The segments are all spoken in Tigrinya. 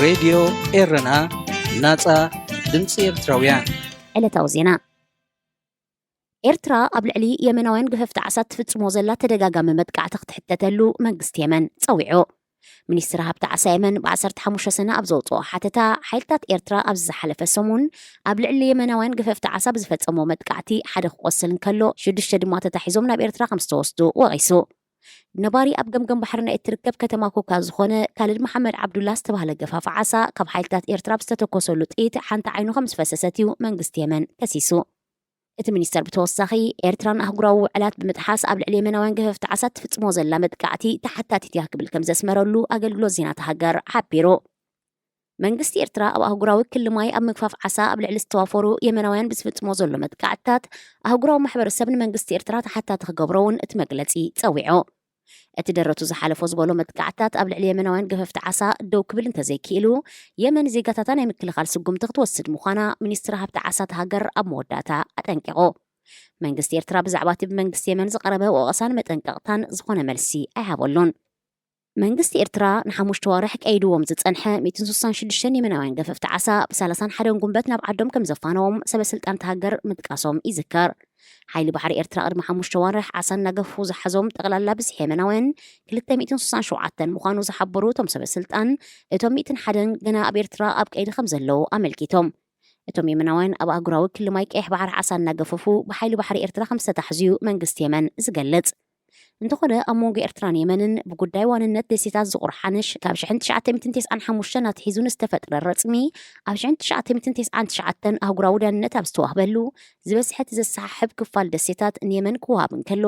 ሬድዮ ኤረና፣ ናጻ ድምጺ ኤርትራውያን። ዕለታዊ ዜና። ኤርትራ ኣብ ልዕሊ የመናውያን ገፈፍቲ ዓሳ ትፍጽሞ ዘላ ተደጋጋሚ መጥቃዕቲ ክትሕተተሉ መንግስቲ የመን ጸዊዑ። ሚኒስትሪ ሃብቲ ዓሳ የመን ብ15 ሰነ ኣብ ዘውጽኦ ሓተታ፣ ሓይልታት ኤርትራ ኣብዚ ዝሓለፈ ሰሙን ኣብ ልዕሊ የመናውያን ገፈፍቲ ዓሳ ብዝፈጸሞ መጥቃዕቲ ሓደ ክቆስል እንከሎ፣ ሽዱሽተ ድማ ተታሒዞም ናብ ኤርትራ ከም ዝተወስዱ ወቒሱ። ነባሪ ኣብ ገምገም ባሕሪ ናይ እትርከብ ከተማ ኮካ ዝኾነ ካልድ መሓመድ ዓብዱላ ዝተባህለ ገፋፊ ዓሳ ካብ ሓይልታት ኤርትራ ብዝተተኮሰሉ ጥይት ሓንቲ ዓይኑ ከም ዝፈሰሰት እዩ መንግስቲ የመን ከሲሱ። እቲ ሚኒስተር ብተወሳኺ፣ ኤርትራን ኣህጉራዊ ውዕላት ብምጥሓስ ኣብ ልዕሊ የመናውያን ገፈፍቲ ዓሳ ትፍጽሞ ዘላ መጥቃዕቲ ተሓታቲት እያ ክብል ከም ዘስመረሉ ኣገልግሎት ዜና እታ ሃገር ሓቢሩ። መንግስቲ ኤርትራ ኣብ ኣህጉራዊ ክሊ ማይ ኣብ ምግፋፍ ዓሳ ኣብ ልዕሊ ዝተዋፈሩ የመናውያን ብዝፍጽሞ ዘሎ መጥቃዕትታት ኣህጉራዊ ማሕበረሰብ ንመንግስቲ ኤርትራ ተሓታቲ ክገብሮ እውን እቲ መግለጺ ጸዊዑ። እቲ ደረቱ ዝሓለፎ ዝበሎ መጥቃዕትታት ኣብ ልዕሊ የመናውያን ገፈፍቲ ዓሳ ደው ክብል እንተዘይክኢሉ፣ የመን ዜጋታታ ናይ ምክልኻል ስጉምቲ ክትወስድ ምዃና ሚኒስትሪ ሃብቲ ዓሳ እታ ሃገር ኣብ መወዳእታ ኣጠንቂቑ። መንግስቲ ኤርትራ ብዛዕባ እቲ ብመንግስቲ የመን ዝቐረበ ወቐሳን መጠንቀቕታን ዝኾነ መልሲ ኣይሃበሉን። መንግስቲ ኤርትራ ንሓሙሽተ ዋርሕ ቀይድዎም ዝጸንሐ ሚእትን ስሳን ሽዱሽተን የመናውያን ገፈፍቲ ዓሳ ብ30 ሓደን ጉንበት ናብ ዓዶም ከም ዘፋነዎም ሰበ ስልጣን እታ ሃገር ምጥቃሶም ይዝከር። ሓይሊ ባሕሪ ኤርትራ ቅድሚ ሓሙሽተ ዋርሕ ዓሳ እናገፉ ዝሓዞም ጠቕላላ ብዝሒ የመናውያን ክልተ ሚእትን ስሳን ሸውዓተን ምዃኑ ዝሓበሩ እቶም ሰበ ስልጣን፣ እቶም ሚእትን ሓደን ገና ኣብ ኤርትራ ኣብ ቀይዲ ከም ዘለዉ ኣመልኪቶም። እቶም የመናውያን ኣብ ኣህጉራዊ ክሊ ማይ ቀይሕ ባሕሪ ዓሳ እናገፈፉ ብሓይሊ ባሕሪ ኤርትራ ከም ዝተታሕዙ እዩ መንግስቲ የመን ዝገልጽ። እንተኾነ፣ ኣብ መንጎ ኤርትራን የመንን ብጉዳይ ዋንነት ደሴታት ዝቑር ሓንሽ ካብ ሽሕን ትሽዓተ ሚእትን ተስዓን ሓሙሽተን ኣትሒዙ ንዝተፈጥረ ረጽሚ፣ ኣብ ሽሕን ትሽዓተ ሚእትን ተስዓን ትሽዓተን ኣህጉራዊ ዳንነት ኣብ ዝተዋህበሉ፣ ዝበዝሐ እቲ ዘሰሓሕብ ክፋል ደሴታት ንየመን ክወሃብ እንከሎ፣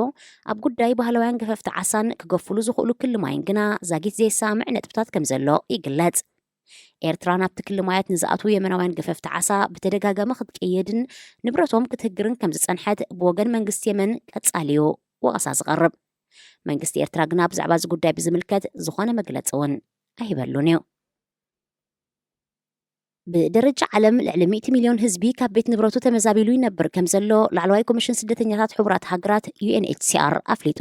ኣብ ጉዳይ ባህላውያን ገፈፍቲ ዓሳን ክገፉሉ ዝኽእሉ ክሊ ማይን ግና ዛጊት ዘየሰማምዕ ነጥብታት ከም ዘሎ ይግለጽ። ኤርትራ ናብቲ ክሊ ማያት ንዝኣትዉ የመናውያን ገፈፍቲ ዓሳ ብተደጋጋሚ ክትቅይድን ንብረቶም ክትህግርን ከም ዝጸንሐት ብወገን መንግስቲ የመን ቀጻሊ እዩ ወቐሳ ዝቐርብ። መንግስቲ ኤርትራ ግና ብዛዕባ እዚ ጉዳይ ብዝምልከት ዝኾነ መግለጺ እውን ኣይበሉን እዩ። ብደረጃ ዓለም ልዕሊ ሚእቲ ሚልዮን ህዝቢ ካብ ቤት ንብረቱ ተመዛቢሉ ይነብር ከም ዘሎ ላዕለዋይ ኮሚሽን ስደተኛታት ሕቡራት ሃገራት፣ ዩ ኤን ኤች ሲ ኣር፣ ኣፍሊጡ።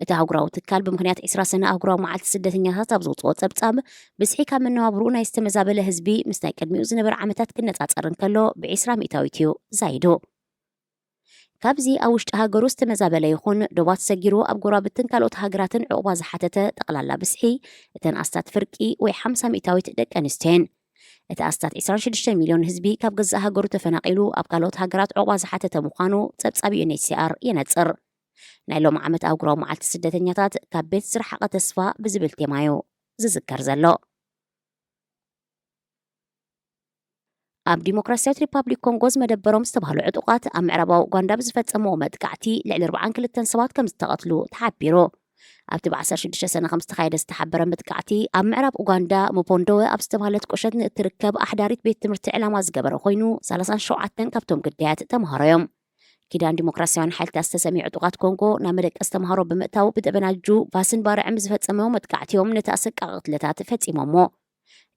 እቲ ኣህጉራዊ ትካል ብምኽንያት ዕስራ ሰነ ኣህጉራዊ መዓልቲ ስደተኛታት ኣብ ዘውፅኦ ጸብጻብ፣ ብዝሒ ካብ መነባብርኡ ናይ ዝተመዛበለ ህዝቢ ምስ ናይ ቅድሚኡ ዝነበረ ዓመታት ክነጻጸር እንከሎ ብ20 ሚእታዊት እዩ ዛይዱ። ካብዚ ኣብ ውሽጢ ሃገሩ ዝተመዛበለ ይኹን ዶባት ሰጊሩ ኣብ ጎረባብትን ካልኦት ሃገራትን ዕቑባ ዝሓተተ ጠቕላላ ብዝሒ እተን ኣስታት ፍርቂ ወይ ሓምሳ ሚእታዊት ደቂ ኣንስትዮ እየን። እቲ ኣስታት ዕስራን ሽዱሽተን ሚልዮን ህዝቢ ካብ ገዛእ ሃገሩ ተፈናቒሉ ኣብ ካልኦት ሃገራት ዕቑባ ዝሓተተ ምዃኑ ጸብጻብ ዩ ኤን ኤች ሲ ኣር የነጽር። ናይ ሎሚ ዓመት ኣህጉራዊ መዓልቲ ስደተኛታት ካብ ቤት ዝረሓቐ ተስፋ ብዝብል ቴማ እዩ ዝዝከር ዘሎ። ኣብ ዲሞክራሲያዊት ሪፓብሊክ ኮንጎ ዝመደበሮም ዝተባህሉ ዕጡቓት ኣብ ምዕራባዊ ኡጋንዳ ብዝፈጸምዎ መጥቃዕቲ ልዕሊ ኣርባዓን ክልተን ሰባት ከም ዝተቐትሉ ተሓቢሩ። ኣብቲ ብ16 ሰነ ከም ዝተኻየደ ዝተሓበረ መጥቃዕቲ ኣብ ምዕራብ ኡጋንዳ ሙፖንዶወ ኣብ ዝተባህለት ቁሸት ንእትርከብ ኣሕዳሪት ቤት ትምህርቲ ዕላማ ዝገበረ ኮይኑ ሰላሳን ሸውዓተን ካብቶም ግዳያት ተምሃሮ እዮም። ኪዳን ዲሞክራሲያውያን ሓይልታት ዝተሰምዩ ዕጡቓት ኮንጎ ናብ መደቀስ ተምሃሮ ብምእታው ብደበናጁ ፋስን ባርዕን ብዝፈጸመዎ መጥቃዕቲ እዮም ነቲ ኣሰቃቒ ቅትለታት ፈጺሞሞ።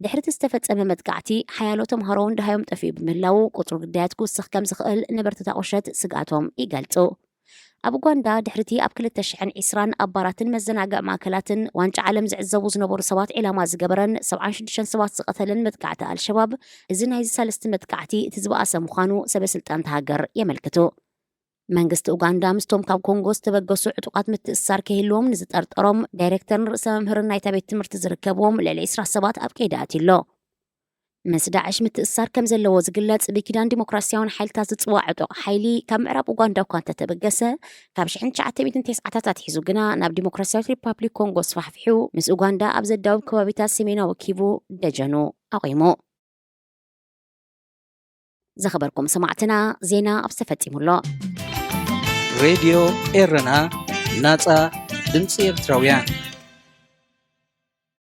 ድሕሪ እቲ ዝተፈጸመ መጥቃዕቲ ሓያሎ ተምሃሮ እውን ደሃዮም ጠፊኡ ብምህላዉ ቁጽሩ ግዳያት ክውስኽ ከም ዝኽእል ነበርቲ እታ ቁሸት ስግኣቶም ይገልጹ። ኣብ ኡጋንዳ ድሕሪ እቲ ኣብ ክልተ ሽሕን ዕስራን ኣብ ባራትን መዘናግዒ ማእከላትን ዋንጫ ዓለም ዝዕዘቡ ዝነበሩ ሰባት ዒላማ ዝገበረን ሰብዓን ሽዱሽተን ሰባት ዝቐተለን መጥቃዕቲ ኣልሸባብ፣ እዚ ናይዚ ሳልስቲ መጥቃዕቲ እቲ ዝበኣሰ ምዃኑ ሰበ ስልጣን እታ ሃገር የመልክቱ። መንግስቲ ኡጋንዳ ምስቶም ካብ ኮንጎ ዝተበገሱ ዕጡቓት ምትእስሳር ከይህልዎም ንዝጠርጠሮም ዳይሬክተርን ርእሰ መምህርን ናይታ ቤት ትምህርቲ ዝርከብዎም ልዕሊ ዕስራ ሰባት ኣብ ቀይዲ ኣትዩ ኣሎ። ምስ ዳዕሽ ምትእስሳር ከም ዘለዎ ዝግለጽ ብኪዳን ዲሞክራሲያውን ሓይልታት ዝጽዋዕ ዕጡቕ ሓይሊ ካብ ምዕራብ ኡጋንዳ እኳ እንተተበገሰ፣ ካብ ሽሕን ትሽዓተ ሚእትን ተስዓታት ኣትሒዙ ግና ናብ ዲሞክራሲያዊት ሪፓብሊክ ኮንጎ ኣስፋሕፊሑ ምስ ኡጋንዳ ኣብ ዘዳውብ ከባቢታት ሰሜናዊ ኪቡ ደጀኑ ኣቑሙ። ዝኸበርኩም ሰማዕትና፣ ዜና ኣብዚ ተፈጺሙ ኣሎ። ሬድዮ ኤረና፣ ናጻ ድምጺ ኤርትራውያን።